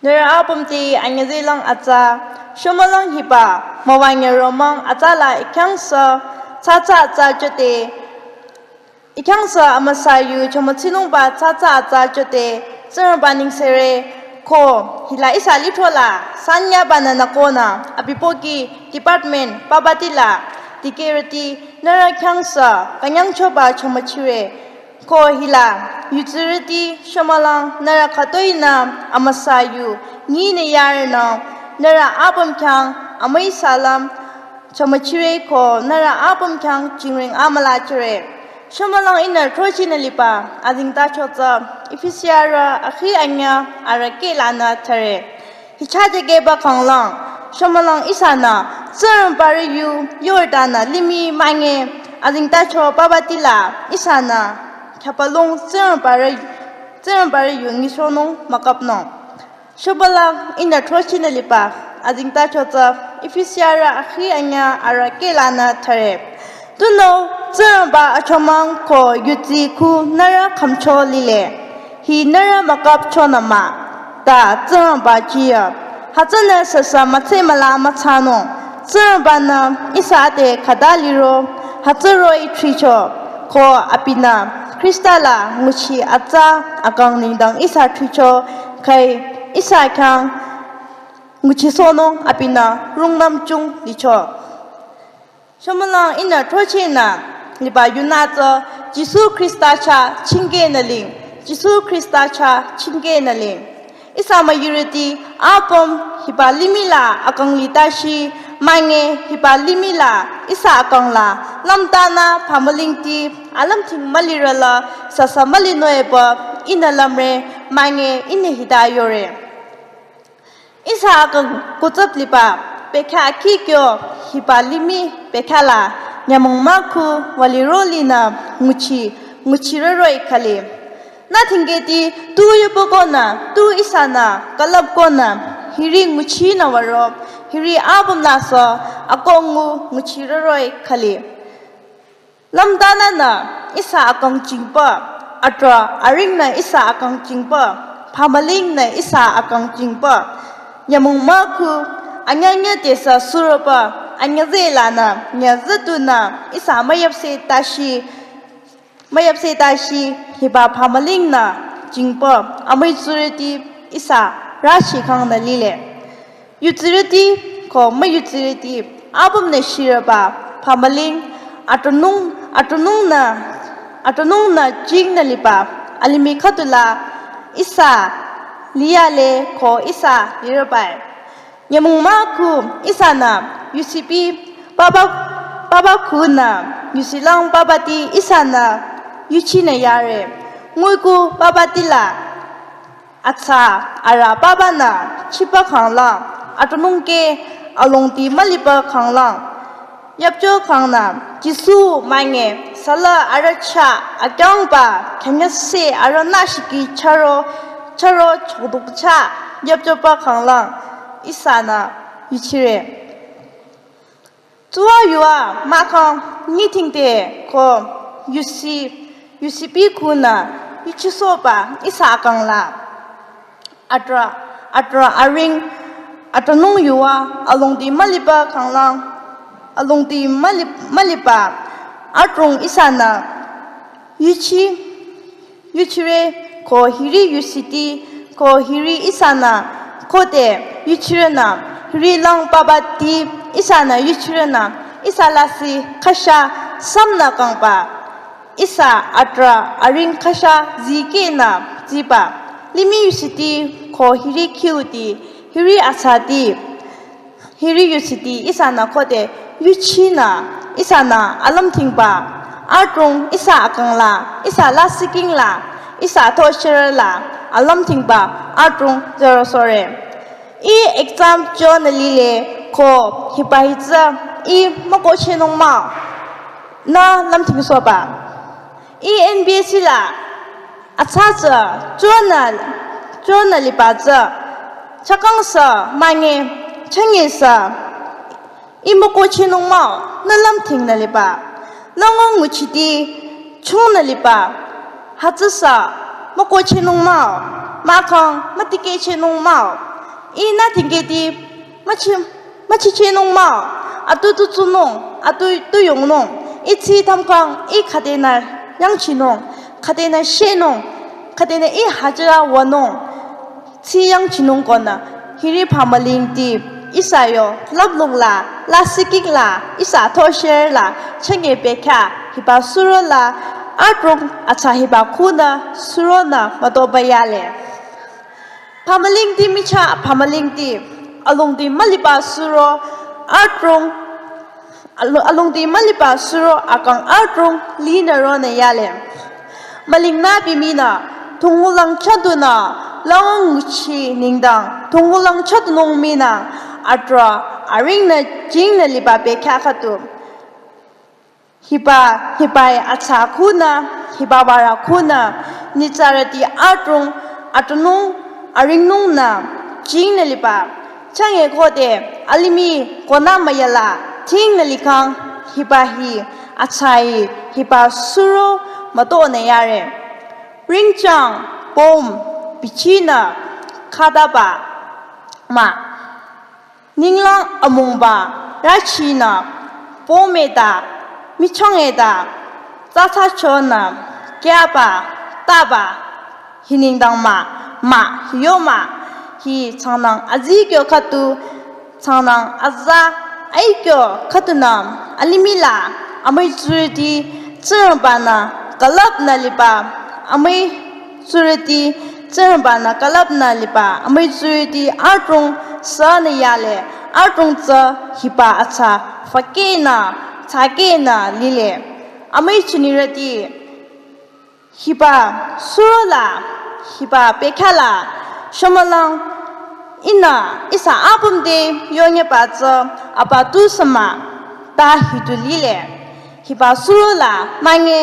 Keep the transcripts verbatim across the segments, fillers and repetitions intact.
Nührü apümti anyüzehlang atsa, shomülang hiba, müwanyü romang atsa la ikhyang sü, tsatsa atsa chote, ikhyang sü amüsa yu chomütsinungba tsatsa atsa chote, Tsingrangba nengsere, ko, hila ihsa lithro la, sanyaba nü nükonü, abi pohki, department, pabati la, dikehrüti, nührü khyang sü, künyangchoba chomüchire, ko hila, yudsirüti, shomülang, nührü khütoinü, amüsa yu, nyinü yarünü, nührü apüm khyang, amüi salam, chomüchire ko, nührü apüm khyang, chingring amüla chire. Shomülang ihnü throchehnü liba, azengtacho tsü, Efesiarü, akhi anyü, arüh kehlanü thüre. Hichajekeba khanglang, shomülang ihsanü, Tsingrangbarü yu, Jordanü, limih mange, azengtacho pabati la, ihsanü, khyapalung, Tsingrangbarü, Tsingrangbarü yu, nyisohnung, mükapnung. Shomülang ihnü throchehnü liba, azengtacho tsü, Efesiarü, akhi anyü, arüh kehlanü thüre. Tunüo, Tsingrangba achomang ko yudsi khu nührü khümcho lile. Hi nührü mükapchonü mah, ta Tsingrangba jiyü. Hütsünü süsü mütse müla müthsanung. Tsingrangbanü ihsa te khüta liro, hütsüroh-i thricho. Ko abinü, Khrista la nguchi atsa akang nengdang ihsa thricho, khai ihsa khyang nguchisohnung abinü rungnüm chung licho. Shomülang ihnü throchehnü liba yunü tsü Jisu Khrista chah chingkehnü ling, Jisu Khrista chah chingkehnü ling. Ihsa müyurüti apüm hiba limih la akang litashi, mange hiba limih la ihsa akang la, lümtanü phamülingti, alümthing mülirü la, süsü mülinung epü, ihnü lümre, mange ihnü hita yore. Ihsa akang kutsap liba, pekha akhi kyo, hiba limih, pekha la, nyümong mükhu, wüliro linü, nguchi, nguchirüroh-i khali. Nü thingketi, tu yupükonü, tu ihsanü, külüpkonü, hiri nguchinü würo, hiri apüm la sü, akongu nguchirüroh-i khali. Lümtanünü ihsa akang chingpü, atrah aringnü ihsa akang chingpü, phamülingnü ihsa akang chingpü. Nyümong mükhu, anyünyü tesü suropü, anyüzehlanü, nyüzütunü ihsa müyapseh tashi, müyapseh tashi, hiba phamülingnü chingpü, amüi tsurüti ihsa rashi khangnü lile. Yudsirüti ko müyudsirüti apümnü shirüba phamüling atronung, atronungnü, atronungnü jingnü liba alimih khüdula ihsa liyale ko ihsa lirübai. Nyümong mükhu ihsanü yusipi papa, papa khunü yusilang papati ihsanü yuchinü yare. Nguiku papati la atsa, arüh papanü, chipa khanglang, atronung ke, alongdi mülipa khanglang. Yapcho khangnü, Jisu mange, sala arüh chah, akyangba, khyanyase arüh nashiki charo, charo chodok chah, yapchoba khanglang, ihsanü, yuchire. Tsuwa yuwa mahkhang nyitingte ko yusi, yusipi khunü yuchisohba ihsa akang la. Atrah, atrah aring, atronung yuwa, alongdi mülipa khanglang, alongdi mülip-, mülipa, adrong ihsanü, yuchi, yuchire ko hiri yusiti ko hiri ihsanü khode yuchirenü hiri lang papati ihsanü yuchirenü ihsa lasih khasha samnü kangba ihsa atrah aring khasha zikehnü ziba limih yusiti ko hiri khiuti hiri asati. Hiri yusiti ihsanü khode yuchinü ihsanü alümthingba adrong ihsa akang la ihsa lasihking la ihsa thoshihrü la alümthingba adrong zerosore. Ih exam chonü lile ko hiba hitsü ih mükohchehnung mah nü lümthingsohba. Ih N B S C la atsa tsü chonü, chonü liba tsü chakang sü mange chanye sü ih mükohchehnung mah nü lümthingnü liba. Lango nguchiti chonü liba hütsü sü mükohchehnung mah mahkhang mütikehchehnung mah. Ih nü tingketi, müchi, müchichinung mah, atu tu tsunung, atu tu yongnung, ih tsi thamkang, ih khatenü yangchinung, khatenü shenung, khatenü ih hajira wünung, tsi yangchinung konü, hiri phamülingti, ihsa yo, laplung la, la sikik la, ihsa thosher la, chenge bekha, hiba suro la, atrung, atsa hiba khunü, suronü, mütoba yale. Phamülingti michah phamülingti, alongdi müliba suro, atrung, alo-, alongdi müliba suro, akang atrung, linü ronü yale. Mülingnü biminü, tungulang chadunü, laong nguchi nengdang, tungulang chadunung minü, atra, aringnü, jingnü liba bekha khatu. Hiba, hibai atsa khunü, hiba bara khunü, nyitsarüti atrung, atunung, aringnungnü, jingnü liba, change khode, alimih, konü müyala, jingnü likhang, hiba hi, atsai, hiba suro, mütonü yare. Ringchang, pom, bichinü, khadaba, mah. Ninglang amungba, rachinü, pometa, michongeta, tsatsa chonü, kyaba, taba, hi nengdang mah, mah, hi yo mah, hi changnang azi kyo khatu, changnang aza, ai kyo khatunü, alimih la, amüi tsurüti, Tsingrangbanü, külüpnü liba, amüi tsurüti, Tsingrangbanü külüpnü liba, amüi tsurüti, atrung, sünü yale, atrung tsü, hiba atsa, fakenü, tsakenü, lile, amüi chinirüti, hiba, surola, hiba, bekhala, shomülang, ihnü, ihsa apüm te, yonye ba tsü, aba tu sema, ta hitu lile. Hiba surola, mange,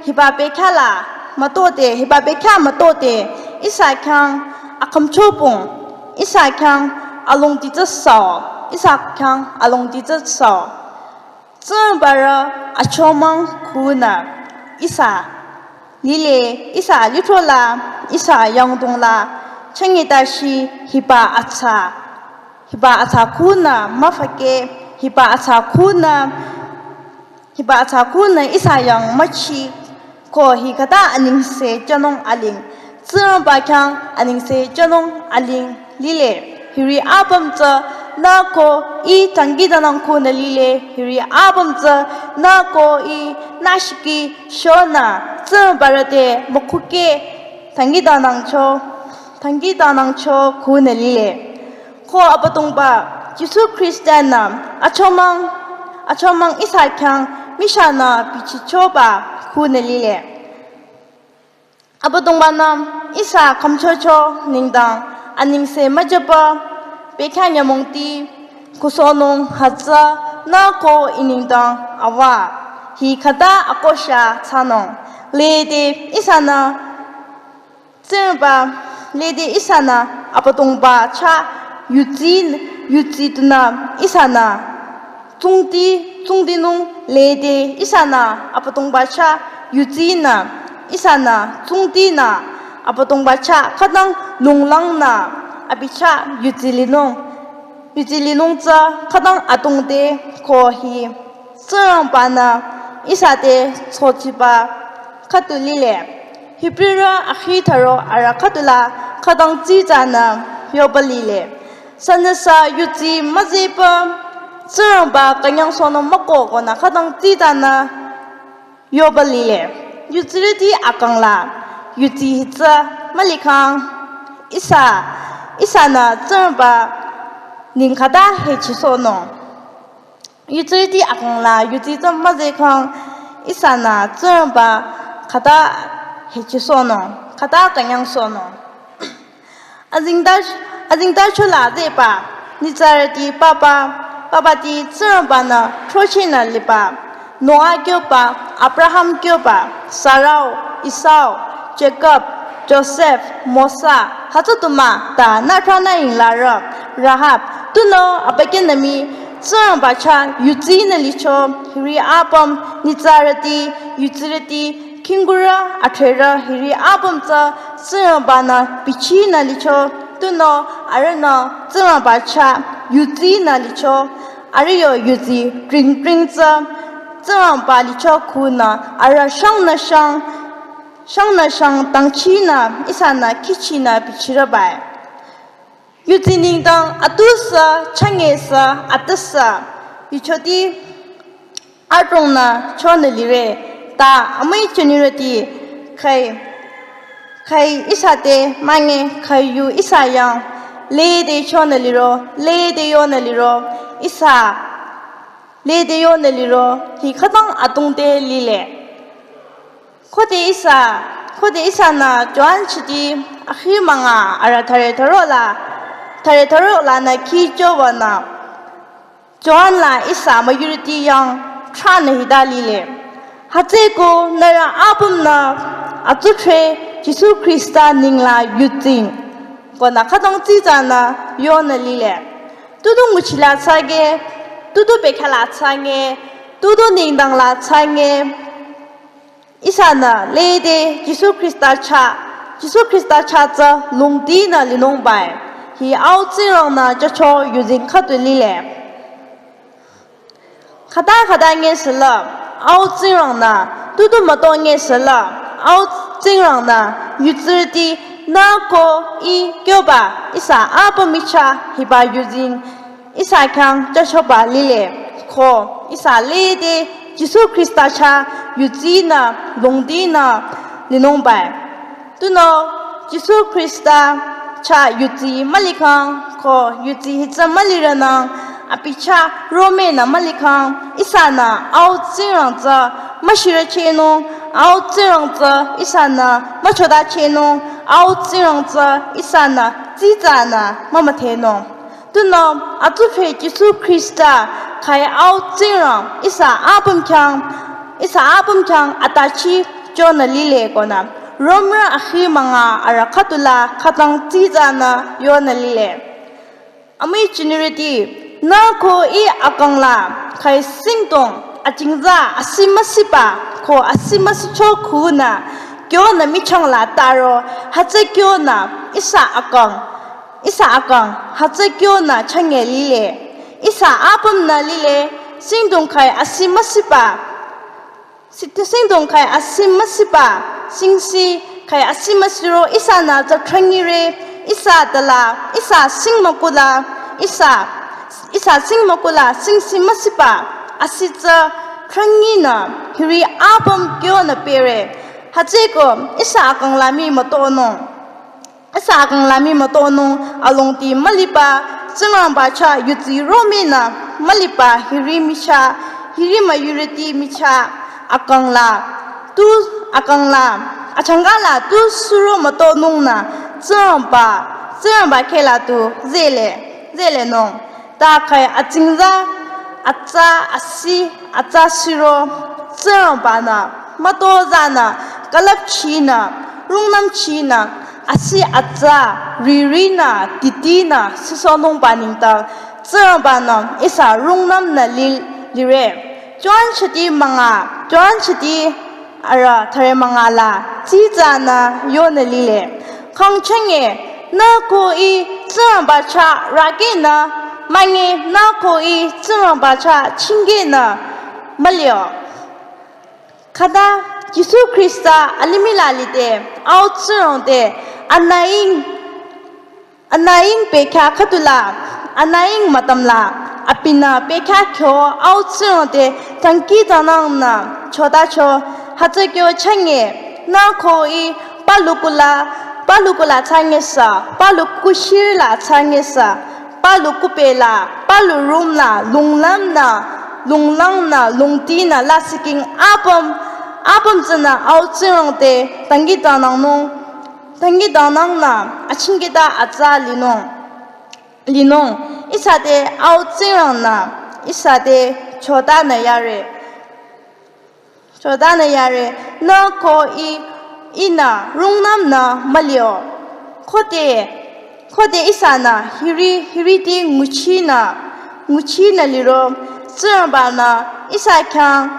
hiba bekhala, mütote, hiba bekha mütote, ihsa khyang, akhümchopung, ihsa khyang, alongdi tsü sao, ihsa khyang, alongdi tsü sao. Tsingrangbarü achomang khunü, ihsa, lile, ihsa litrola, ihsa yangdongla, changita shi, hiba atsa, hiba atsa khunü, müfake, hiba atsa khunü, Hiba atsa khunü ihsa yang müchi, ko hi khata anengse jünung aling. Tsingrangba khyang anengse jünung aling lile. Hiri apüm tsü nü ko ih tanggi danang khunü lile. Hiri apüm tsü nü ko ih nü shiki shonü Tsingrangbarü te mükhuke tanggi danangcho, tanggi danangcho khunü lile. Ko Abüdongba Jisu Khrista-nü achomang, achomang ihsa khyang mishanü bichichoba khunü lile. Abüdongba-nü ihsa khümchocho nengdang anengse müjüba bekha nyümongti kusohnung hütsü nü ko ih nengdang awa hi khata akosha thsanung. Lede ihsanü Tsingrangba lede ihsanü Abüdongba chah yudsi, yudsi tunü ihsanü tsungti, tsungtinung lede ihsanü Abüdongba chah yudsinü ihsanü tsungtinü Abüdongba chah khütang lunglangnü abi chah yudsi linung. Yudsi linung tsü khütang adrong te ko hi Tsingrangba-nü ihsa te chochiba khüdu lile. Hebrewrü akhi tharo arüh khüdula khütang tsitsanü yoba lile. Sünüsü yudsi müzehpü Tsingrangba künyangsohnung mükoh konü khütang tsitsanü yoba lile. Yudsirüti akangla yudsi hi tsü mülikhang ihsa, ihsanü Tsingrangba neng khata hechisohnung. Yudsirüti akangla yudsi tsü müzehkhang ihsanü Tsingrangba khata hechisohnung, khata künyangsohnung. Azengta, azengtacho la zehba, nyitsarüti papa, papati Tsingrangba-nü throchinü liba, Noah kyoba, Abraham kyoba, Sarah, Esau, Jacob, Joseph, Mosa, hütsü du mah ta nü thranü yinglarü, Rahab, tunüo abükyünü mii, Tsingrangba chah yudsinü licho, hiri apüm, nyitsarüti, yudsirüti, khingkurü, adhrerü, hiri apüm tsü, Tsingrangba-nü bichinü licho, Tunüo arühnü Tsingrangba chah yudsinü licho, arüh yo yudsi tring tring tsü Tsingrangba licho khunü arüh shangnü shang, shangnü shang dangchinü ihsanü kihchinü bichirübai. Yudsi nengdang atusü, changesa, atusü, yuchoti adrongnü chonü lire, ta amüi jünirüti, khüi, khüi ihsa te mange, khüi yu ihsa yang, lede chonü liro, lede yonü liro, ihsa, lede yonü liro, hi khütang atung te lile. Khode ihsa, khode ihsanü Johan chiti akhi münga arüh thare tharo la, thare tharo lanü khicho wünü Johan la ihsa majority yang thranü hita lile. Hütsüko nührü apümnü atsudhre Jisu Khrista nengla yudsi. Konü khütang tsitsanü yonü lile. Tutu nguchila tsage, tutu bekhala tsage, tutu nengdangla tsage. Ihsanü lede Jisu Khrista chah, Jisu Khrista chah tsü lungdinü linungbai. Hi Au Tsingrangnü jücho yuzeng khüdu lile. Khüta khüta ngesüla, Au Tsingrangnü, tutu müto ngesüla, Au Tsingrangnü, yudsirüti, nü ko ih kyoba, ihsa apüm michah, hiba yuzeng, ihsa khyang jüchoba lile, ko, ihsa lede, Jisu Khrista chah, yudsinü, lungdinü, linungbai. Tunüo, Jisu Khrista chah yudsi mülikhang, ko yudsi hitsü mülirünang, abi chah romenü mülikhang, ihsanü Au Tsingrang tsü müshirüchehnung, Au Tsingrang tsü ihsanü müchodachehnung, Au Tsingrang tsü ihsanü tsitsanü mümüdhenung. Tunüo atsudhre Jisu Khrista khüi Au Tsingrang ihsa apüm khyang, ihsa apüm khyang atachi chonü lile konü. Romrü akhi münga arüh khüdula khütang tsitsanü yonü lile. Amüi jünirüti, nü ko ih akangla khüi singdong ajingza asi müsiba ko asi müsicho khunü kyonü michangla taro hütsü kyonü ihsa akang. Ihsa akang, hütsü kyonü change lile. Ihsa apümnü lile, singdong khüi asi müsiba. Siti singdong khüi asi müsiba. Singsi khüi asi müsiro, ihsanü tsü trangire. Ihsa tala, ihsa sing mükula, ihsa, ihsa sing mükula, singsi müsiba. Asi tsü tranginü, hiri apüm kyonü pere. Hütsüko, ihsa akangla mii mütonung. Ihsa akangla mii mütonung alongdi müliba, Tsingrangba chah yudsi romenü müliba hiri michah, hiri majority michah akangla, tu akangla, achangkala tu suro mütonungnü, Tsingrangba, Tsingrangba khehla tu zele, zelenung. Ta khüi ajingza, atsa, asi, atsa siro, Tsingrangbanü, mütozanü, külüpchinü, rungnümchinü, asi atsa, ririnü, titinü, süsonungba nengdang, Tsingrangbanü, ihsa rungnümnü lil, lire. Johan chiti münga, Johan chiti arüh thare münga la, tsitsanü yonü lile. Khangchenge, nü ko ih Tsingrangba chah rakenü, mange nü ko ih Tsingrangba chah chingenü, mülio. Khüta Jisu Khrista alimih la lide, Au Tsingrang te, anüing, anüing pekha khüdula, anüing mütamla, abinü pekha kyo Au Tsingrang te dangkhidangnangnü chodacho, hütsü kyo chenge, nü ko ih palu kula, palu kula changesa, palu kushirla changesa, palu kupela, palu rumla, lunglümnü, lunglangnü, lungtinü, lasihking apüm, apüm tsünü Au Tsingrang te dangkhidangnangnung, dangkhidangnangnü, achingketa atsa linung. Linung, ihsa te Au Tsingrangnü, ihsa te chodanü yare. Chodanü yare, nü ko ih, ihnü, rungnümnü mülio. Khode, khode ihsanü, hiri, hiriti nguchinü, nguchinü liro, Tsingrangbanü, ihsa khyang,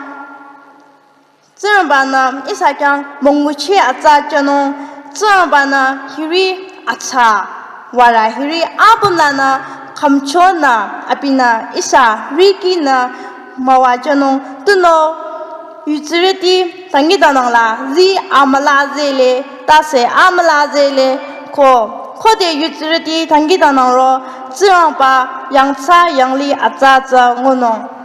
Tsingrangbanü ihsa khyang münguchi atsa jünung, Tsingrangbanü hiri atsa. Wara hiri apümlanü khümchonü abinü ihsa rikinü müwajünung. Tunüo yutsürüti dangkhidangnang la zii amüla zehle, tase amüla zehle. Ko khode yutsürüti dangkhidangnang ro Tsingrangba yangthsa yanglih atsa tsü ngunung.